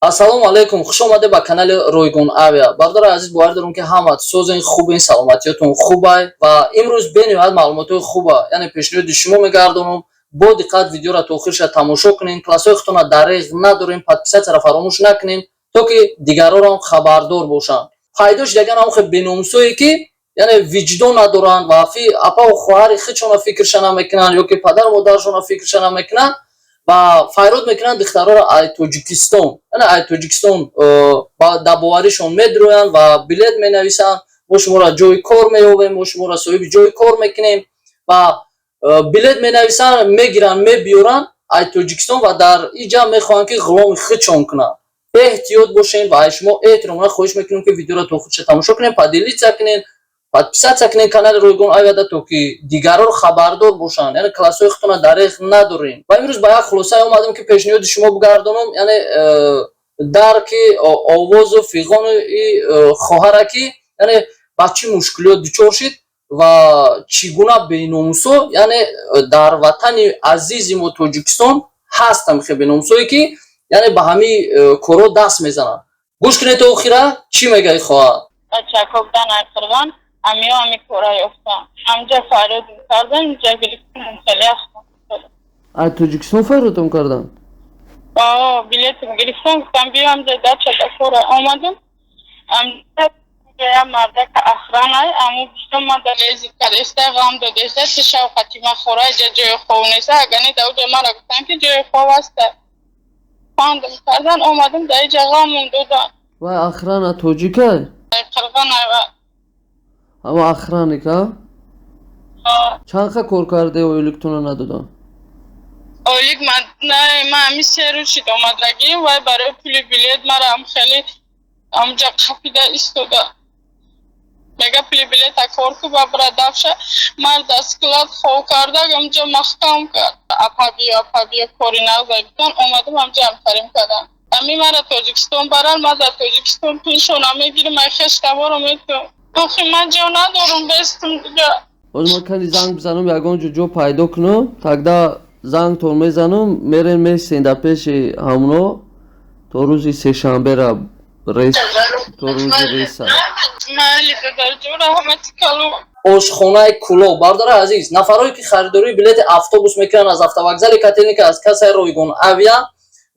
Ассалому алайкум, хуш омадед ба канали Ройгон Авиа. Бародари азиз, бовар дорам, ки ҳамат созен, хубен, саломатиётон хубай ва имрӯз бениҳоят маълумотҳои хуба, яъне пешниҳоди шумо мегардонам. Бо диққат видеоро то охирша тамошо кунед, лайкҳои худтонро дареғ надорем, подписаться ро фаромӯш накунед, то ки дигарорам хабардор бошанд. Пайдо шудаган ҳамон беномусое, ки яъне виҷдон надоранд ва апаву хоҳари худшона фикрша намекунанд ё ки падару модаршона фикрша намекунанд ва файрод мекунанд духтарҳоро ай Тоҷикистон, яъне ай Тоҷикистон дар боваришон медроянд ва билет менависанд: «Мо шуморо ҷои кор меёбем, мо шуморо соҳиби ҷои кор мекунем». Ва билет менависанд, мегиранд, мебиёранд ай Тоҷикистон ва дар иҷа мехоҳанд, ки ғуломи худшон кунанд. Эҳтиёт бошем ва ай шумо эҳтиромона хоҳиш мекунем, ки видеоро то охирша тамошо кунем, поделиться кунем, подписаться кунед канали Ройгон Авиада, то ки дигарро хабардор бошанд, яъне лайкҳои худтонро дареғ надорем. Ва имрӯз ба як хулосае омадем, ки пешниҳоди шумо бигардонам, яъне дарки овозу фиғони хоҳара, ки яъне ба чӣ мушкилиёт дучор шид ва чӣ гуна беномусо, яъне дар ватани азизи мо Тоҷикистон ҳастанд хе беномусое, ки яъне ба ҳамин корҳо даст мезананд. Гӯш кунед то охира, чӣ мегаи хоҳар. Амиё ами кора ёфтам, амҷа фарёдм кардан, инҷа гирифтам, хеле ахтам. Аз Тоҷикистон фарёдтон кардан? О, билетм гирифтам, гуфтам, биё амҷа дача да кора. Омадам, амҷа я мардака охрана й аму бистон ма да лези кадеста, ғам додеста, ти шавқати ма хора, иҷа ҷои хов неста. Агани да уҷа мара гуфтам, ки ҷои хов аста, пандм кардан, омадам, да иҷа ғамм додан. Вай охрана тоҷикай? Қирғанай. Ҳама охранник а? Чанд қа кор карде, ойликтона надодам? Ойлик ман не, ман ҳами 3 рӯз шид омадагим. Вай барои пули билет марам хеле амҷа қапида истода, мега, пули билета кор ку ба бира дафша. Ман дар склад хов карда, амҷа маҳкам кард. Апа, биё, апа, биё, кори нағза гуфтан, омадам, амҷа ҳамкарим кардам. Ами мара Тоҷикистон баран, ман дар Тоҷикистон пулшона мегирим, ай хештаворо метум. Охи, ман ҷо надорум, бестум дига. Ҳозир ман кани занг бизанам, ягон ҷо ҷо пайдо кунам, тогда зангтон мезанам, мерен, месен дар пеши ҳамуно то рӯзи сешанбера рейс, то рӯзи рейса. Майли, дадарҷон, раҳмати калом. Ошхонаи Кулоб. Бародари азиз, нафарое ки харидории билети автобус мекунанд аз автовокзали Котельники, аз кассаи Ройгон Авиа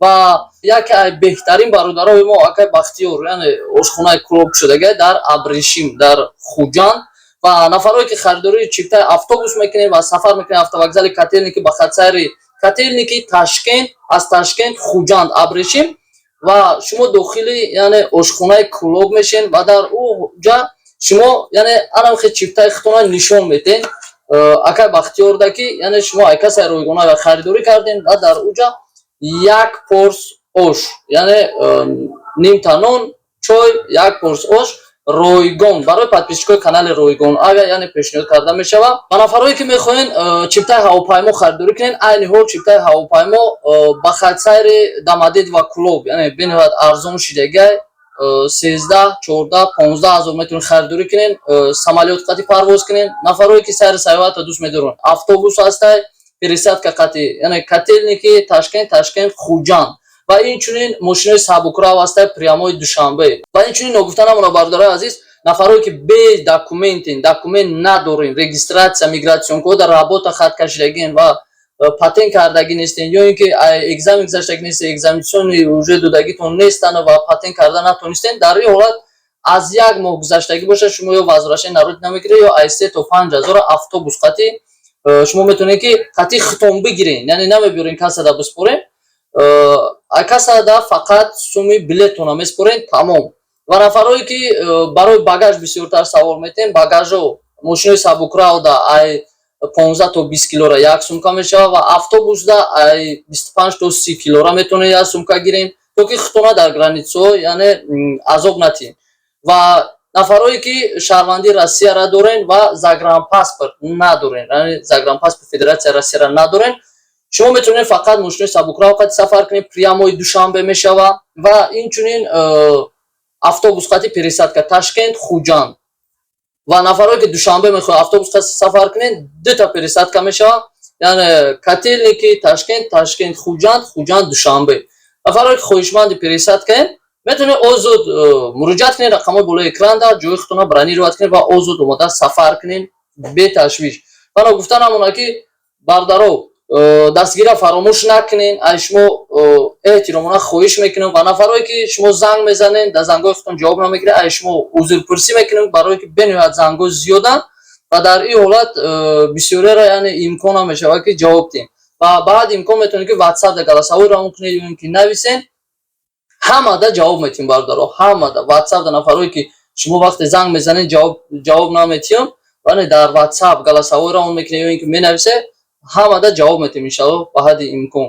ва яке аз беҳтарин бародарои мо, акай Бахтиёр, яъне ошхонаи Кулоб шудага дар Абрешим, дар Хуҷанд. Ва нафарое ки харидории чиптаи автобус мекунед ва сафар мекунед автовокзали Котельники ба хатсайри Котельники, Ташкент, аз Ташкент Хуҷанд, Абрешим, ва шумо дохили, яъне ошхонаи Кулоб мешен ва дар ӯ ҷа шумо, яъне анамхе чиптаи худтона нишон метен акай Бахтиёрда, ки яъне шумо ай кассаи Ройгона ва харидорӣ кардем, ва дар ӯ ҷа як порс ош, яъне нимта нон, чой, як порс ош ройгон барои подписчик ои канали Ройгон Авиа, яъне пешниҳод карда мешавад. Ба нафарое ки мехоҳен чиптаи ҳавопаймо харидорӣ кунед, айни ҳол чиптаи ҳавопаймо ба хатсайри Домодедово, Кулоб, яъне бениҳоят арзон шидагай: 13, 14, 15 ҳазор метавонед харидорӣ кунед, самолёт қати парвоз кунед. Нафарое ки сайри сайёҳатро дӯст медоранд, автобус ҳастай, пересадка қати, яъне Котельники, Ташкент, Ташкент, Хуҷанд. Ва инчунин мошинои сабукрав ҳастай, прямой Душанбе. Ва инчунин ногуфта намонад, бародарои азиз, нафарое ки бе документин, документ надорен, регистрация, миграционка дар работа хат кашидагин ва патент кардагӣ нестен ё ин ки экзамен гузаштагӣ нестен, экзаменационный уже додагитон нестан ва патент карда натонистен, дар ин ҳолат аз як моҳ гузаштагӣ бошад, шумо ё возвращение на родину мегиред, ё аз 3 то 5 ҳазор автобус қати шумо метавонед, ки қати хитон бигирен, яъне намебиёрен, кассада биспорем, кассада фақат суми билеттона меспорен, тамом. Ва нафарое ки барои багаж бисёртар савол метем, багажо мошинои сабукраода ай 15 то 20 килора як сумка мешавад ва автобусда ай 25 то 30 килора метавонед як сумка гирем, то ки хитона дар граница ҳо, яъне азоб натиҳем. Ва нафарое ки шаҳрвандии Россияра дорен ва загранпаспорт надорен, яъне загранпаспорт Федератсияи Россияра надорен, шумо метавонед фақат мошинои сабукрав қати сафар кунед, прямой Душанбе мешавад. Ва инчунин автобус қати пересадка Ташкент, Хуҷанд. Ва нафарое ки Душанбе мехоҳанд автобус қати сафар кунед, дута пересадка мешавад, яъне Котельники, Ташкент, Ташкент, Хуҷанд, Хуҷанд, Душанбе. Нафарое, ки хоҳишманди пересадкаем, метавонед озод муроҷиат кунед, рақамҳои болои экранда, ҷои худтона бронировать кунед ва озод омода сафар кунед беташвиш. Ва ногуфта намонад, ки бародаро, дастгира фаромӯш накунед. Аз шумо эҳтиромона хоҳиш мекунем ва нафарое, ки шумо занг мезанед, дар зангҳои худтон ҷавоб намегиред, аз шумо узрпурсӣ мекунем, барое ки бениҳоят зангҳо зиёданд ва дар ин ҳолат бисёриро, яъне, имкон намешавад, ки ҷавоб диҳем. Ва баъд имкон метавонед, ки WhatsApp да голосовой равон кунед ё ин ки нависен, ҳамада ҷавоб метиҳем, бародаро, ҳамада. WhatsApp да нафарое, ки шумо вақте занг мезанед, ҷавоб наметиҳем, вале дар WhatsApp голосовой равон мекунед ё ин ки менависе, ҳамада ҷавоб метиҳем, иншалло, ба ҳадди имкон.